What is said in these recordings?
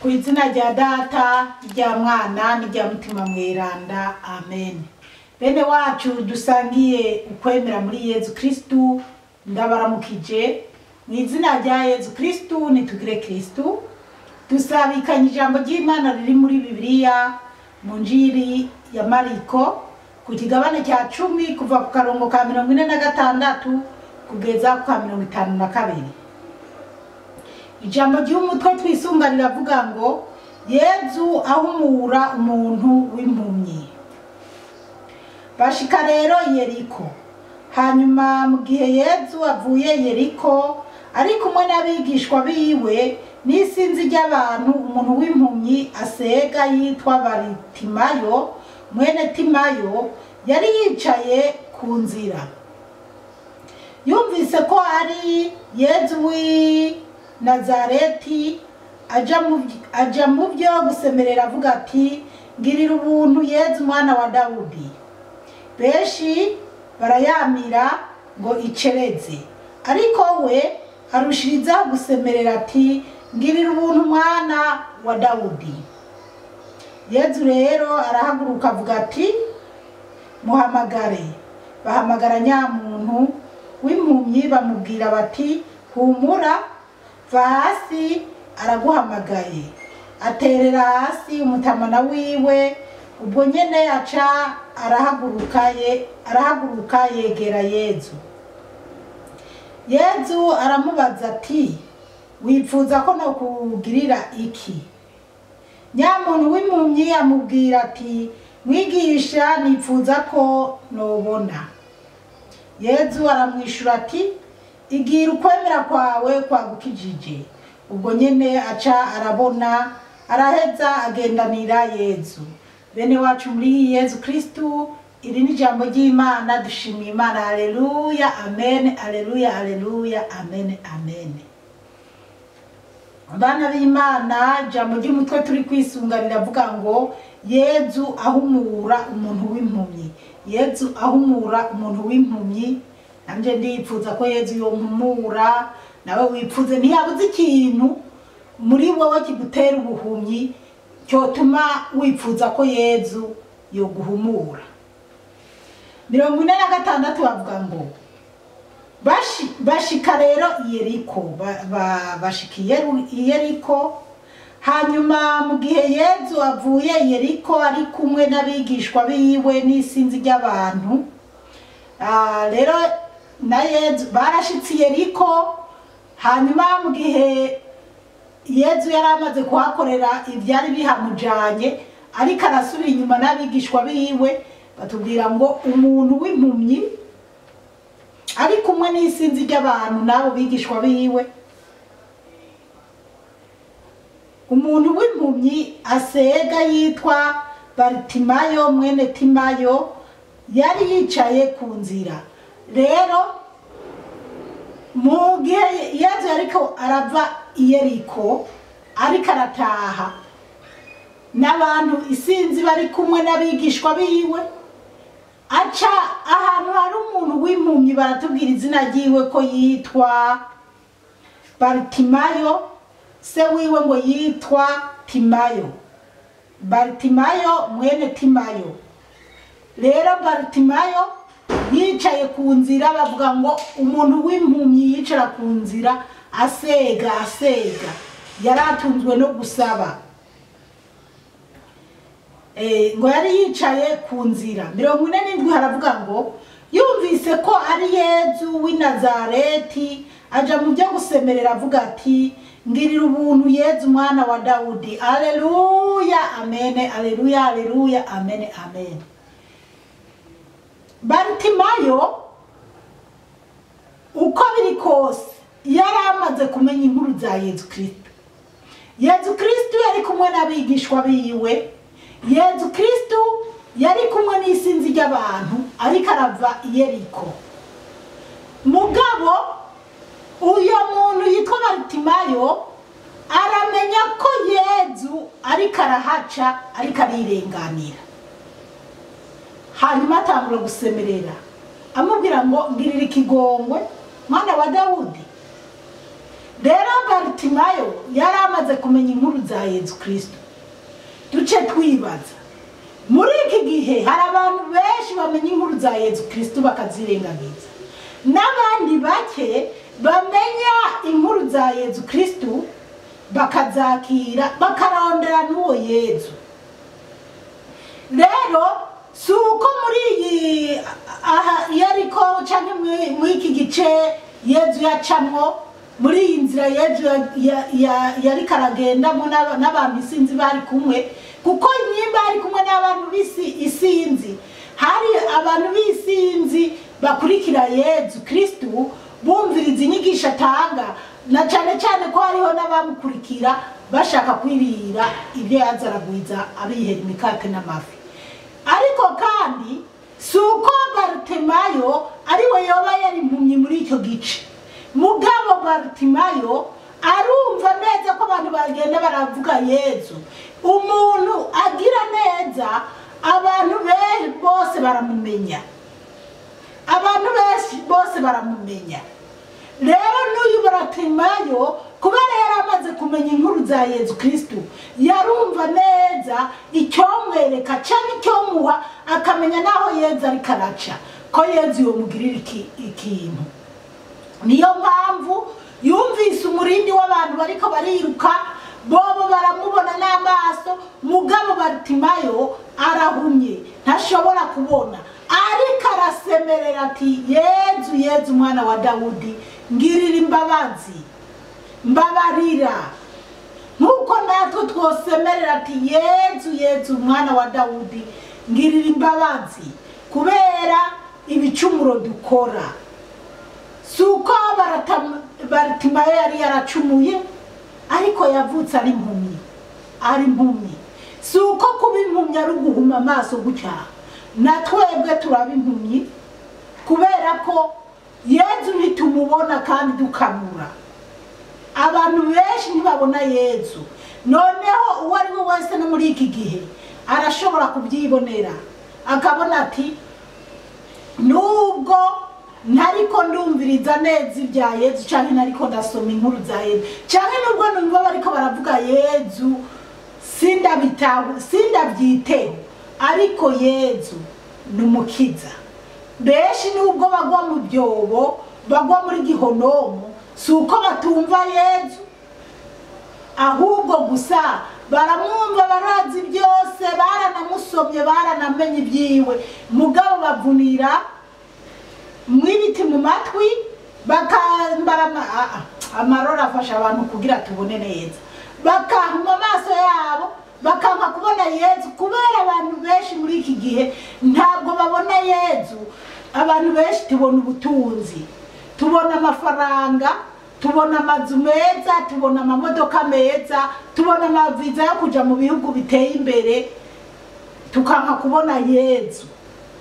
Ku izina rya Data, rya Mwana n'irya Mutima Mweranda, amen. Bene wacu dusangiye ukwemera muri Yezu Kristu, ndabaramukije mu izina rya Yezu Kristu. Nitugire Kristu. Dusabikanye ijambo ry'Imana riri muri Bibiliya mu Njiri ya Mariko ku kigabane cya 10, kuva ku karongo ka 46 kugeza ku ka 52. Ijambo ry'umutwe twisunga riravuga ngo: Yezu ahumura umuntu w'impumyi. Bashika rero Yeriko. Hanyuma mu gihe Yezu avuye Yeriko ari kumwe n'abigishwa biwe n'isinzi ry'abantu, umuntu w'impumyi asega yitwa Baritimayo mwene Timayo yari yicaye ku nzira. Yumvise ko ari Yezu w'i Nazareti, aja mu byo gusemerera avuga ati: "Ngirira ubuntu, Yezu mwana wa Dawudi." Benshi barayamira ngo icereze, ariko we arushirizaho gusemerera ati: "Ngirira ubuntu, mwana wa Dawudi." Yezu rero arahaguruka avuga ati: "Muhamagare." Bahamagara nyamuntu w'impumyi, bamubwira bati: "Humura, va hasi, araguhamagaye." Aterera hasi umutamana wiwe, ubwo nyene aca arahaguruka yegera Yezu. Yezu aramubaza ati: "Wipfuza ko nokugirira iki?" Nyamuntu w'impumyi amubwira ati: "Mwigisha, nipfuza ko nobona." Yezu aramwishura ati: "Igira, ukwemera kwawe kwagukijije." Ubwo nyene aca arabona, araheza agendanira Yezu. Bene wacu muri Yezu Kristu, iri ni ijambo ry'Imana. Dushimiye Imana. Aleluya, amen, aleluya, aleluya, amen, amen. Bana b'Imana, ijambo ry'umutwe turi kwisunga riravuga ngo: Yezu ahumura umuntu w'impumyi. Yezu ahumura umuntu w'impumyi. Nanje ndipfuza ko Yezu yompumura, nawe wipfuze. Ntiyabuze ikintu muri wowe kigutera ubuhumyi cyotuma wipfuza ko Yezu yoguhumura. 46 bavuga ngo: Bashika rero Yeriko, bashika Yeriko. Hanyuma mu gihe Yezu avuye Yeriko ari kumwe n'abigishwa biwe n'isinzi ry'abantu, rero na Yezu barashitse Yeriko. Hanyuma mu gihe Yezu yari amaze kuhakorera ivyari bihamujanye, ariko arasubira inyuma n'abigishwa biwe, batubwira ngo umuntu w'impumyi ari kumwe n'isinzi ry'abantu n'abo bigishwa biwe, umuntu w'impumyi asega yitwa Baritimayo mwene Timayo yari yicaye ku nzira. Rero mu gihe Yezu yariko arava i Yeriko ariko arataha n'abantu isinzi bari kumwe n'abigishwa biwe, aca ahantu hari umuntu w'impumyi. Baratubwira izina ryiwe ko yitwa Baritimayo, se wiwe ngo yitwa Timayo, Baritimayo mwene Timayo. Rero Baritimayo yicaye ku nzira. Bavuga ngo umuntu w'impumyi yicara ku nzira asega asega, yaratunzwe no gusaba. Ngo yari yicaye ku nzira. 47 haravuga ngo: yumvise ko ari Yezu w'i Nazareti, aja mu byo gusemerera avuga ati: "Ngirira ubuntu, Yezu mwana wa Dawudi." Aleluya, amen, aleluya, aleluya, amen, amen. Baritimayo, uko biri kose, yari amaze kumenya inkuru za Yezu Kristo. Yezu Kristo yari kumwe n'abigishwa biwe, Yezu Kristo yari kumwe n'isinzi ry'abantu, ariko arava i Yeriko. Mugabo uyo muntu yitwa Baritimayo aramenya ko Yezu ariko arahaca, ariko arirenganira. Hanyuma atangura gusemerera amubwira ngo: "Ngirira ikigongwe, mwana wa Dawudi." Rero Baritimayo yari amaze amaze kumenya inkuru za Yezu Kristo. Duce twibaza, muri iki gihe hari abantu benshi bamenya inkuru za Yezu Kristo bakazirengagiza, n'abandi bake bamenya inkuru za Yezu Kristo bakazakira, bakarondera n'uwo Yezu. Rero si uko muri iyi aha yariko canke muri iki gice Yezu yacamwo, muri iyi nzira Yezu yariko aragendamwo n'abantu isinzi bari kumwe, kuko nyimba ari kumwe n'abantu b'isi isinzi, hari abantu b'isinzi bakurikira Yezu Kristo bumviriza inyigisho atanga, na cane cane ko hariho n'abamukurikira bashaka kwirira ibyo yaza aragwiza abihera imikate n'amafi. Ariko kandi si uko Barutimayo ariwe yoba yari impumyi muri icyo gice, mugabo Barutimayo arumva neza ko abantu bagenda baravuga Yezu, umuntu agira neza, abantu bose baramumenya, abantu benshi bose baramumenya. Rero n'uyu Barutimayo kubera yari amaze kumenya inkuru za Yezu Kristo, yarumva neza icyomwereka cyangwa icyomuha, akamenya naho Yezu ariko araca, ko Yezu yomugirira ikintu. Niyo mpamvu yumvise umurindi w'abantu bariko bariruka, bobo baramubona n'amaso, mugabo Barutimayo arahumye ntashobora kubona, ariko arasemerera ati Yezu, Yezu mwana wa Dawudi, ngirira imbabazi, mbabarira. Nkuko natwe twosemerera ati Yezu, Yezu mwana wa Dawudi, ngirira imbabazi, kubera ibicumuro dukora. Si uko Barutimayo yari yaracumuye, ariko yavutse ari impumyi, ari impumyi. Si uko kuba impumyi ari uguhuma amaso gutya, na twebwe turaba impumyi kubera ko Yezu ntitumubona kandi dukamura. Abantu benshi ntibabona Yezu. Noneho uwo ari we wese no muri iki gihe arashobora kubyibonera, akabona ati nubwo ntariko ndumviriza neza ibya Yezu, canke ntariko ndasoma inkuru za Yezu, canke nubwo numva bariko baravuga Yezu sindabyiteho, ariko Yezu ni umukiza. Benshi nubwo bagwa mu byobo, bagwa muri gihonomu, si uko batumva Yezu, ahubwo gusa baramwumva, barazi byose, baranamusomye, baranamenye ibyiwe, mugabo bavunira mw'ibiti mu matwi, bakambara amarora afasha abantu kugira tubone neza, bakahuma amaso yabo, bakanka kubona Yezu. Kubera abantu benshi muri iki gihe ntabwo babona Yezu. Abantu benshi tubona ubutunzi, tubona amafaranga, tubona amazu meza, tubona amamodoka meza, tubona amaviza yo kuja mu bihugu biteye imbere, tukanka kubona Yezu.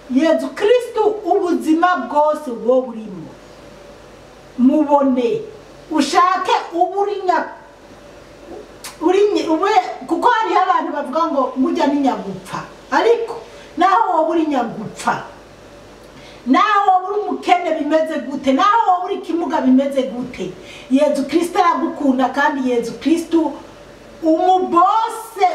Yezu Kristo ubuzima bwose bwo burimo, mubone, ushake uburinya ube, kuko hariho abantu bavuga ngo mujya ni nyagupfa, ariko naho wowe uri nyagupfa, naho wowe uri umukene bimeze gute, naho wowe uri ikimuga bimeze gute, Yezu Kristo aragukunda. Kandi Yezu Kristo umubose,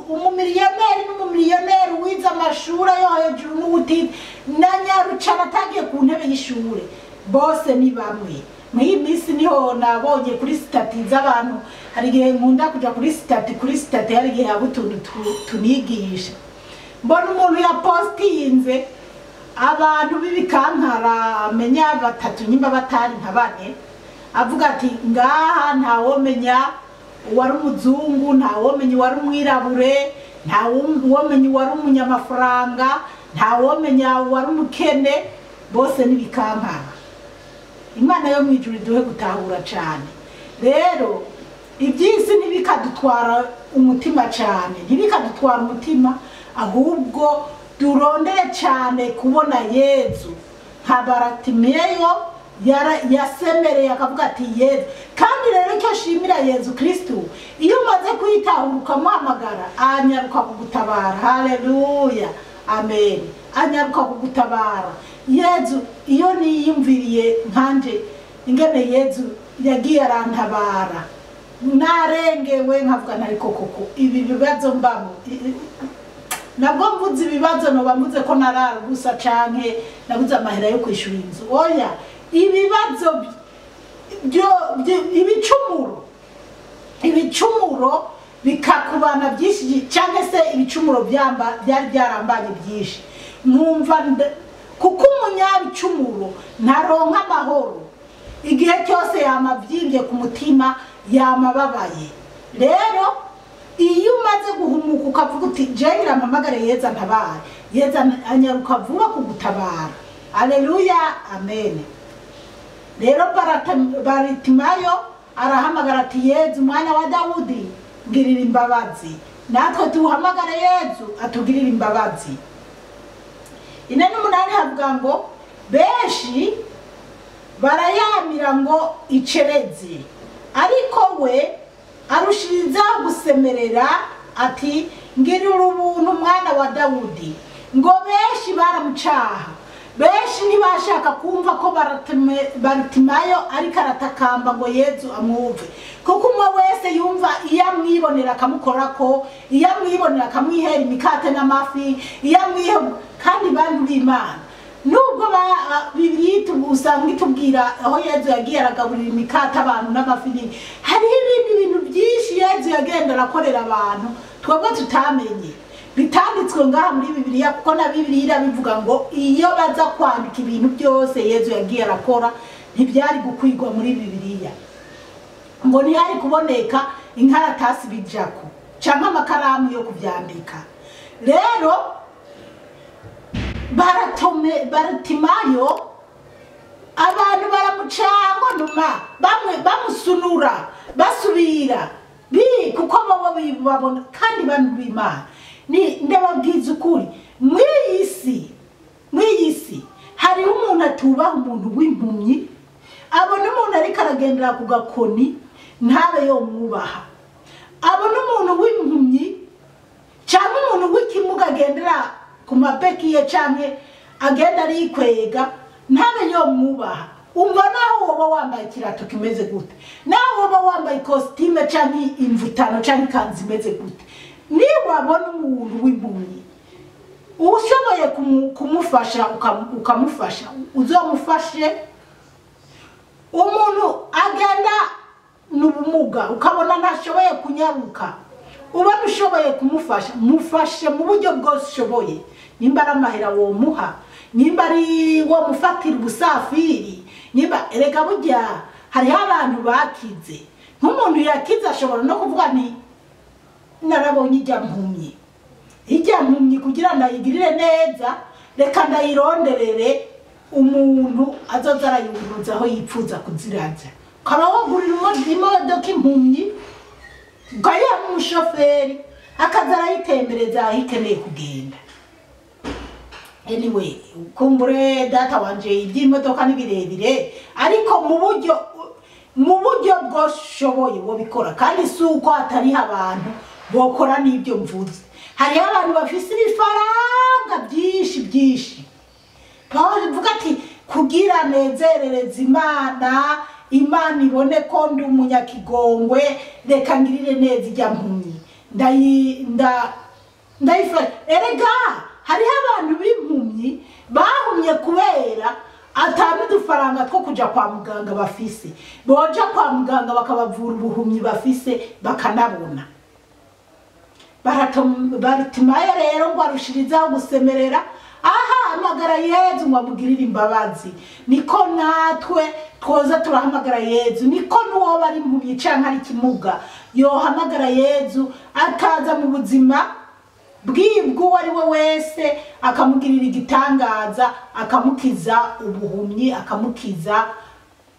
umumiliyoneri n'umumiliyoneri wize amashuri yo hejuru n'ubutindi, na nyarucara atagiye ku ntebe y'ishure, bose ni bamwe. Muri iyi minsi niho nabonye kuri sitati z'abantu, hari igihe nkunda kuja kuri sitati, hari igihe haba utuntu tunigisha, mbona umuntu yapostinze abantu b'ibikankara amenya batatu nyimba batari nka bane, avuga ati ngaha ntawomenya uwari umuzungu, ntawomenya uwari umwirabure, ntawomenya uwari umunyamafaranga, ntawomenya uwari umukene, bose n'ibikankara. Imana yo mwijuru iduhe gutahura cyane. Rero iby'isi ntibikadutwara umutima cyane, ntibikadutwara umutima, ahubwo durondere cyane kubona Yezu nka Baratimeyo yasemereye akavuga ati Yezu. Kandi rero icyo ashimira Yezu Kristo, iyo umaze kwitahura ukamuhamagara, anyaruka kugutabara. Haleluya, amen. Anyaruka kugutabara. Yezu iyo niyumviriye nkanje ingene Yezu yagiye arantabara, Narengewe nkavuga ntariko koko ibi bibazo mbamo, nabwo mvuze ibibazo noba mvuze ko narara gusa canke nabuze amahera yo kwishura inzu. Oya, ibibazo byo ibicumuro bikakubana byinshi, cyangwa se ibicumuro byari byarambanye byinshi. Nkumva kuko umunyabicumuro ntaronka amahoro igihe cyose, yamabyimbye ku mutima, yamababaye. Rero iyo umaze guhumuka ukavuga uti jengira mpamagare Yezu antabare, Yezu anyaruka vuba kugutabara. Aleluya, amen. Rero Baritimayo arahamagara ati Yezu mwana wa Dawudi ngirira imbabazi. Natwe tuhamagare Yezu atugirire imbabazi. 48 havuga ngo benshi barayamira ngo icereze, ariko we arushiriza gusemerera ati ngirira ubuntu mwana wa Dawudi. Ngo benshi baramucaha, benshi ntibashaka kumva ko Baritimayo ariko aratakamba ngo Yezu amwumve, kuko umwe wese yumva iyo amwibonera akamukorako, iyo amwibonera akamwihera imikate n'amafi, iyo amwihe. Kandi bantu b'Imana, nubwo Bibiliya usanga itubwira aho Yezu yagiye aragaburira imikate abantu n'amafi, hariho ibindi bintu byinshi Yezu yagenda arakorera abantu twebwe tutamenye, bitanditswe ngaha muri Bibiliya, kuko na Bibiliya irabivuga ngo iyo baza kwandika ibintu byose Yezu yagiye arakora ntibyari gukwigwa muri Bibiliya, ngo ntihari kuboneka inkaratasi bijako cyangwa amakaramu yo kubyandika. Rero Baritimayo abantu baramucanga numa, bamwe bamusunura basubira kuko bobo babona. Kandi bantu b'Imana, ni ndababwiza ukuri, mw'iyi si hariho umuntu atubaha umuntu w'impumyi, abona umuntu ariko aragendera ku gakoni ntabe yomwubaha, abona umuntu w'impumyi cyangwa umuntu w'ikimuga agendera ku mabeki ye canke agenda arikwega ntabe yomwubaha. Umva naho woba wambaye ikirato kimeze gute, naho woba wambaye ikositime canke imvutano canke ikanzu imeze gute, niwabona umuntu w'impumyi ushoboye kumufasha ukamufasha, uzomufashe. Umuntu agenda n'ubumuga ukabona ntashoboye kunyaruka, ubona ushoboye kumufasha, mufashe mu buryo bwose ushoboye. Nimba ari amahera womuha, nimba ari wo mufatira ubusafiri, nimba erega burya hariho abantu bakize. Nk'umuntu yakize ashobora no kuvuga nti narabonye ijya mpumyi kugira ndayigirire neza, reka ndayironderere umuntu azoza arayunguruza aho yipfuza kuziraza. Ukaba wagurira imodoka impumyi ukayiha umushoferi akaza arayitembereza aho ikeneye kugenda. Anyway, kumbure data wanje iby'imodoka ni birebire, ariko mu buryo bwoshoboye wobikora. Kandi si uko hatariho abantu bokora n'ibyo mvuze, hariho abantu bafise ibifaranga byinshi byinshi. Paul ivuga ati kugira nezerereze Imana, Imana ibone ko ndi umunyakigongwe, reka ngirire neza ijya mpumyi ndayifashe. Erega hariho abantu b'impumyi bahumye kubera atanu udufaranga two kuja kwa muganga bafise, boja kwa muganga bakabavura ubuhumyi bafise bakanabona. Baritimayo rero ngo arushirizaho gusemerera aha hamagara Yezu ngo amugirire imbabazi. Niko natwe twoza turahamagara Yezu, niko n'uwo ari impumyi canke ari ikimuga yohamagara Yezu akaza mu buzima bw'uwo ari we wese, akamugirira igitangaza, akamukiza ubuhumyi, akamukiza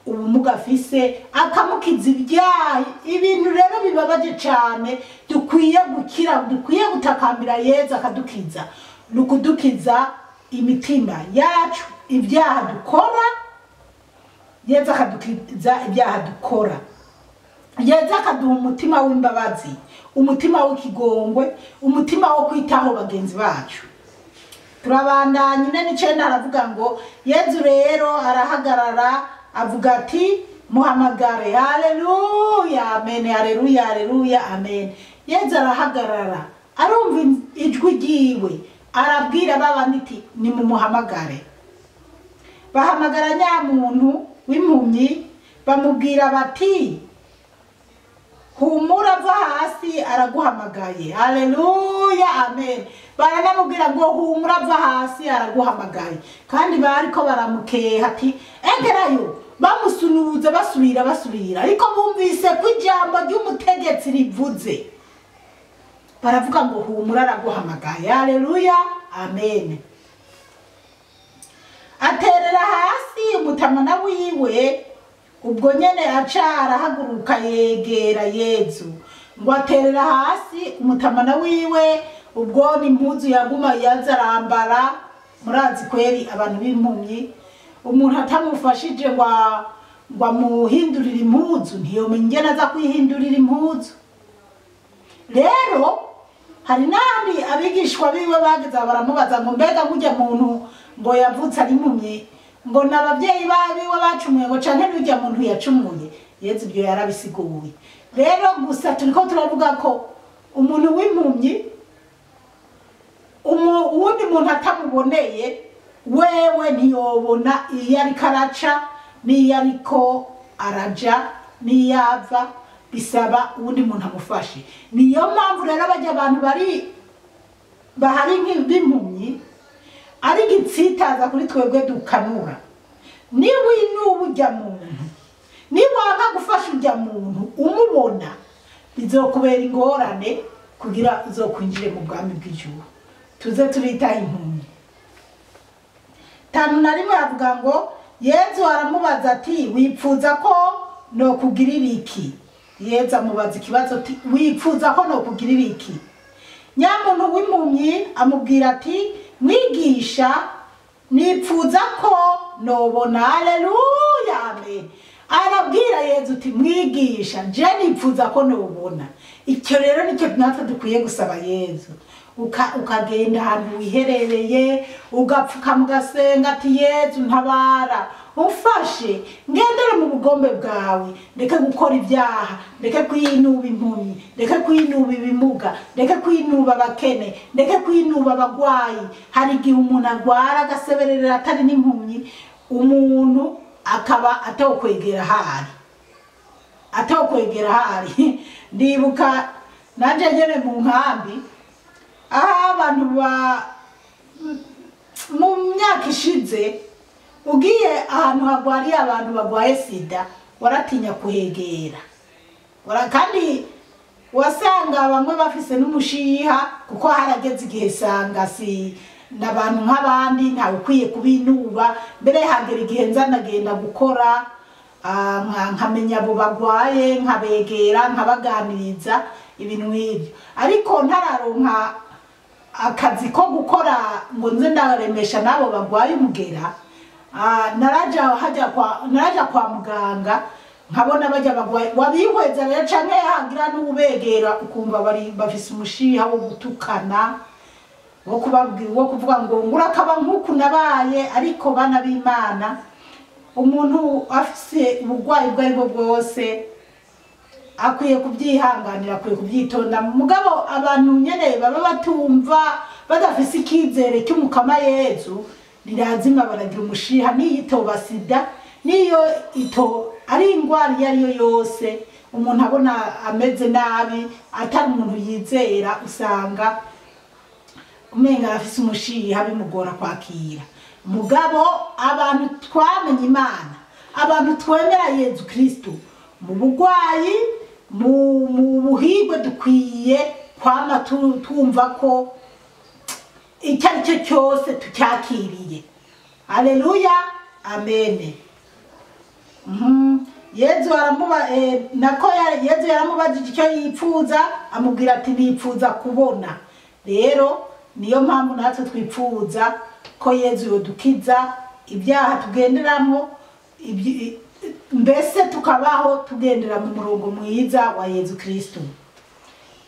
ubumuga afise, akamukiza ibyaha. Ibintu rero bibabaje cyane dukwiye gukira, dukwiye gutakambira Yezu akadukiza, ni ukudukiza imitima yacu ibyaha dukora. Yezu akadukiza ibyaha dukora, Yezu akaduha umutima w'imbabazi, umutima w'ikigongwe, umutima wo kwitaho bagenzi bacu. Turabandanya 49 aravuga ngo Yezu rero arahagarara avuga ati Muhamagare. Haleluya, amen, haleluya, haleluya, amen. Yezu arahagarara, arumva ijwi ryiwe, arabwira babandi ati nimumuhamagare. Bahamagara nyamuntu w'impumyi, bamubwira bati humura, va hasi, araguhamagaye. Haleluya, amen. Baranamubwira ngo humura, va hasi, araguhamagaye. Kandi bariko baramukeha ati egerayo, bamusunuza, basubira basubira, ariko bumvise ko ijambo ry'umutegetsi rivuze, baravuga ngo humura, araguhamagaye. Haleluya, amen. Aterera hasi umutamana wiwe, ubwo nyene aca arahaguruka yegera Yezu. Ngo aterera hasi umutamana wiwe, ubwo ni impuzu yaguma yaza arambara. Murazi kweri abantu b'impumyi, umuntu atamufashije ngo amuhindurire impuzu ntiyomenya ingene aza kwihindurira impuzu. Rero hari n'ahandi abigishwa biwe bageze baramubaza ngo mbega nk'urya muntu ngo yavutse ari impumyi, ngo n'abavyeyi babiwe bacumuye, ngo canke n'urya muntu yacumuye? Yezu ibyo yarabisiguye. Rero gusa turiko turavuga ko umuntu w'impumyi, uwundi muntu atamuboneye, wewe ntiyobona iyo ariko araca n'iyo ariko araja n'iyo ava, bisaba uwundi muntu amufashe. Niyo mpamvu rero bajya abantu bari bahari nk'impumyi ari igitsitaza kuri twebwe dukanura. Niba winuba ujya muntu, niba wanga gufasha ujya muntu umubona, bizokubera ingorane kugira uzokwinjire mu bwami bw'ijuru. Tuze turitaho impumyi. 51 avuga ngo Yezu aramubaza ati wipfuza ko nokugirira iki? Yezu amubaza ikibazo ati wipfuza ko nokugirira iki? Nyamuntu w'impumyi amubwira ati mwigisha, nipfuza ko nobona. Haleluya, amen. Arabwira Yezu ati mwigisha, je nipfuza ko nobona. Icyo rero nicyo natwe dukwiye gusaba Yezu. Ukagenda ahantu wiherereye, ugapfukama ugasenga ati Yezu ntabara, umfashe ngendere mu bugombe bwawe, ndeke gukora ibyaha, ndeke kwinuba impumyi, ndeke kwinuba ibimuga, ndeke kwinuba abakene, ndeke kwinuba abagwayi. Hari igihe umuntu agwara agaseberera atari n'impumyi, umuntu akaba atokwegera ahari, atokwegera ahari. Ndibuka nanje nyene mu nkambi, aho abantu mu myaka ishize, ugiye ahantu hagwariye abantu bagwaye sida, waratinya kuhegera. Kandi wasanga bamwe bafise n'umushiha, kuko harageze igihe sanga si n'abantu nk'abandi, ntawe ukwiye kubinuba. Mbere hagera igihe nza ndagenda gukora, nkamenya abo bagwaye, nkabegera, nkabaganiriza ibintu nk'ibyo. Ariko ntararonka akazi ko gukora ngo nze ndaremesha n'abo bagwaye umugera, naraja kwa muganga nkabona bajya bagwaye, wabihweza rero canke hagira n'ubegera ukumva bari bafise umushiha wo gutukana, wo kubabwira, wo kuvuga ngo ngurakaba nkuku nabaye. Ariko bana b'Imana, umuntu afise ubugwayi ubwo aribwo bwose akwiye kubyihanganira, akwiye kubyitonda. Mugabo abantu nyene baba batumva, badafise ikizere cy'umukama Yezu, nirazima baragira umushiha. Niyo itoba sida, niyo ito ari ingwara iyo ariyo yose, umuntu abona ameze nabi atari umuntu yizera, usanga umenga arafise umushiha bimugora kwakira. Mugabo abantu twamenye Imana, abantu twemera Yezu Kristo, mu bugwayi, mu buhigwe, dukwiye kwama twumva ko icyo ari cyo cyose tucyakiriye. Haleluya, amen. Yezu aramuba, nako Yezu yaramubajije icyo yipfuza, amubwira ati nipfuza kubona. Rero niyo mpamvu natwe twipfuza ko Yezu yodukiza ibyaha tugenderamo, mbese tukabaho tugendera mu murongo mwiza wa Yezu Kristo.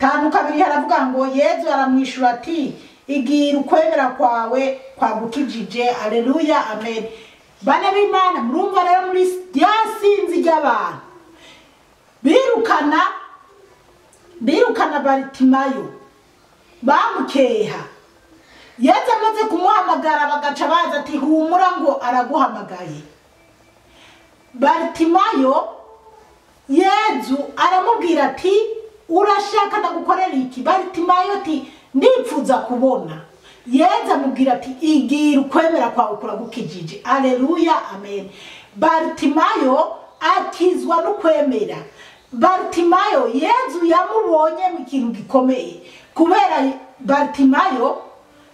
5:2 haravuga ngo Yezu aramwishura ati igira ukwemera kwawe kwagukijije. Haleluya, amen. Bana b'Imana, murumva rero muri rya sinzi ry'abantu birukana Baritimayo, bamukeha. Yezu amaze kumuhamagara bagaca baza ati humura ngo araguhamagaye. Baritimayo Yezu aramubwira ati urashaka ndagukorera iki? Baritimayo ati ndipfuza kubona. Yezu amubwira ati igira ukwemera kwawe kuragukijije. Aleluya, amen. Baritimayo akizwa n'ukwemera. Baritimayo Yezu yamubonye mu kintu gikomeye, kubera Baritimayo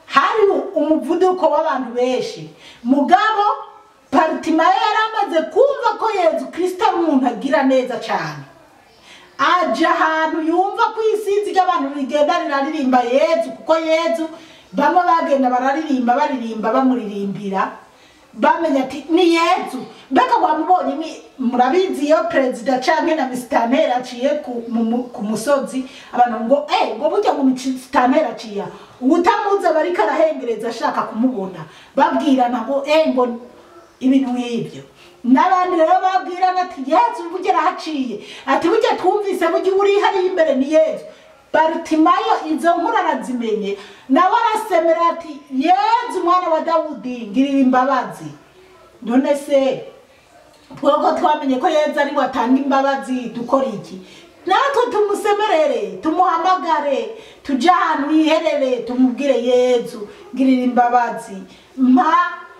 hari umuvuduko w'abantu benshi. Mugabo Baritimayo yaramaze kumva ko Yezu Kristo ari umuntu agira neza cyane, aja ahantu yumva ko isinzi ry'abantu rigenda riraririmba Yezu, kuko Yezu bamwe bagenda bararirimba baririmba bamuririmbira, bamenya ati ni Yezu. Mbega wamubonye? Ni murabizi iyo perezida canke na misitanteri aciye ku musozi, abantu ngo ngo burya ngo misitanteri aciye, uwutamuzi aba ariko arahengereza ashaka kumubona, babwirana ngo ngo ibintu nk'ibyo. N'abandi rero babwirana ati Yezu burya arahaciye, ati burya twumvise burya uri hariya imbere ni Yezu. Baritimayo izo nkuru arazimenye, nawe arasemera ati Yezu mwana wa Dawudi ngirira imbabazi. None se twebwe twamenye ko Yezu ari we atanga imbabazi, dukora iki? Natwe tumusemerere, tumuhamagare, tuje ahantu yiherere, tumubwire Yezu ngirira imbabazi, mpa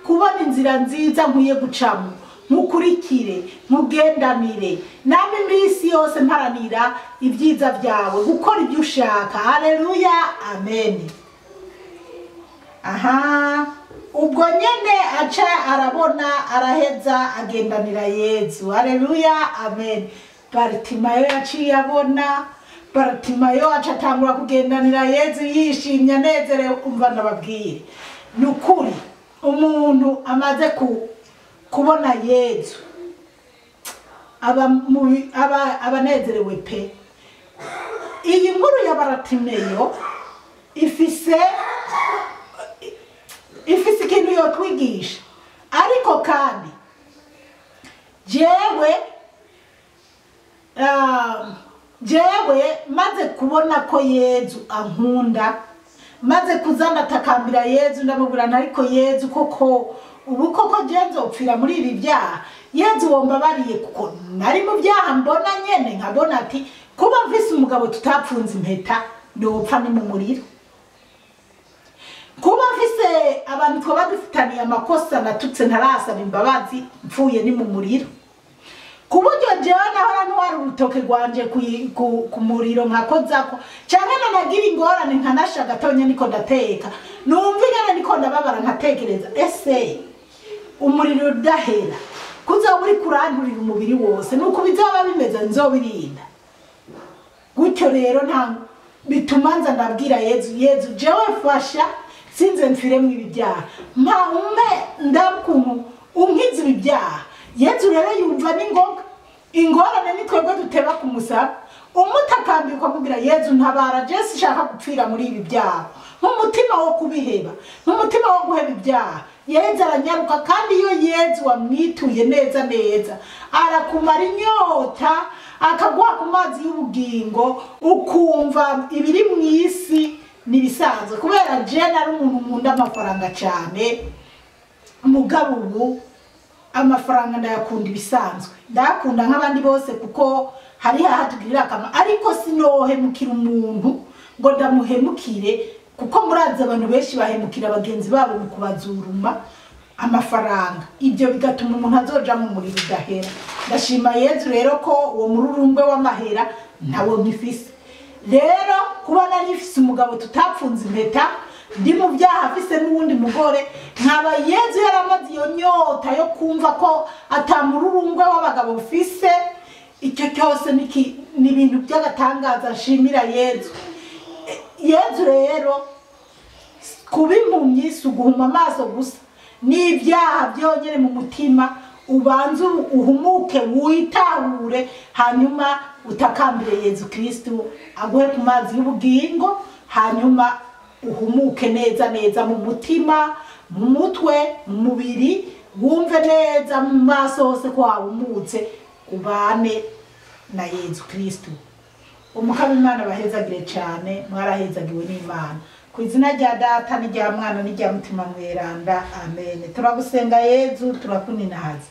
kubona inzira nziza nkwiye gucamo, nkukurikire, nkugendanire, nami iminsi yose mparanira ibyiza byawe, gukora ibyo ushaka. Haleluya, amen. Aha, ubwo nyene aca arabona, araheza agendanira Yezu. Haleluya, amen. Baritimayo yaciye abona, Baritimayo aca atangura kugendanira Yezu yishimye anezerewe. Umva ndababwire, ni ukuri umuntu amaze kubona Yezu aba abanezerewe pe. Iyi nkuru ya Baritimayo ifise ikintu yotwigisha, ariko kandi jewe maze kubona ko Yezu ankunda, maze kuzana takambira Yezu ndamubwira ariko Yezu koko ubu koko je nzopfira muri ibi byaha, Yezu wombabariye, kuko nari mu byaha mbona nyene nkabona ati kuba mfise umugabo tutapfunze impeta ndopfa ni mu muriro, kuba mfise abantu twaba dufitaniye amakosa natutse ntarasaba imbabazi mpfuye ni mu muriro, ku buryo jewe nahora ntwara urutoke rwanje ku muriro nkakozako, canke nanagira ingorane nkanasha gatonya niko ndateka, numva ingene niko ndababara nkatekereza ese umuriro udahera kuzoba uri kuranturira umubiri wose nuko bizoba bimeze nzobirinda gutyo. Rero nta bituma nza ndabwira Yezu, Yezu jewe fasha sinze mfiremwo ibi byaha, mpa umpe ndakuntu unkize ibi byaha. Yezu rero yumva n'ingoga, ingorane ni twebwe duteba kumusaba, umutakambira ukamubwira Yezu ntabara, je sinshaka gupfira muri ibi byaha, nk'umutima wo kubiheba, nk'umutima wo guheba ibyaha. Yezu aranyaruka, kandi iyo Yezu wamwituye neza neza arakumara inyota, akaguha ku mazi y'ubugingo, ukumva ibiri mu isi nibisanzwe. Kubera je nari umuntu nkunda amafaranga cyane, mugabo ubu amafaranga ndayakunda ibisanzwe, ndayakunda nk'abandi bose kuko hari hahatugirira akamaro, ariko sinohemukira umuntu ngo ndamuhemukire, kuko murazi abantu benshi bahemukira bagenzi babo mu kubazuruma amafaranga, ibyo bigatuma umuntu azoja mu muriro udahera. Ndashima Yezu rero ko uwo mururungwe w'amahera ntawo nkifise. Rero kuba nari mfise umugabo tutapfunze impeta, ndi mu byaha afise n'uwundi mugore, nkaba Yezu yaramaze iyo nyota yo kumva ko atamururungwe w'abagabo mfise, icyo cyose ni ibintu by'agatangaza. Nshimira Yezu. Yezu rero kuba impumyi si uguhuma amaso gusa, n'ibyaha byonyine mu mutima, ubanze uhumuke witahure, hanyuma utakambire Yezu Kristo aguhe ku mazi y'ubugingo, hanyuma uhumuke neza neza mu mutima, mu mutwe, mu mubiri, Wumve neza mu maso hose ko wahumutse, ubane na Yezu Kristu. Umukama Imana bahezagire cyane, mwarahezagiwe n'Imana. Ku izina rya Data n'irya Mwana n'irya Mutima Mweranda, amen. Turagusenga Yezu, turakuninahaza.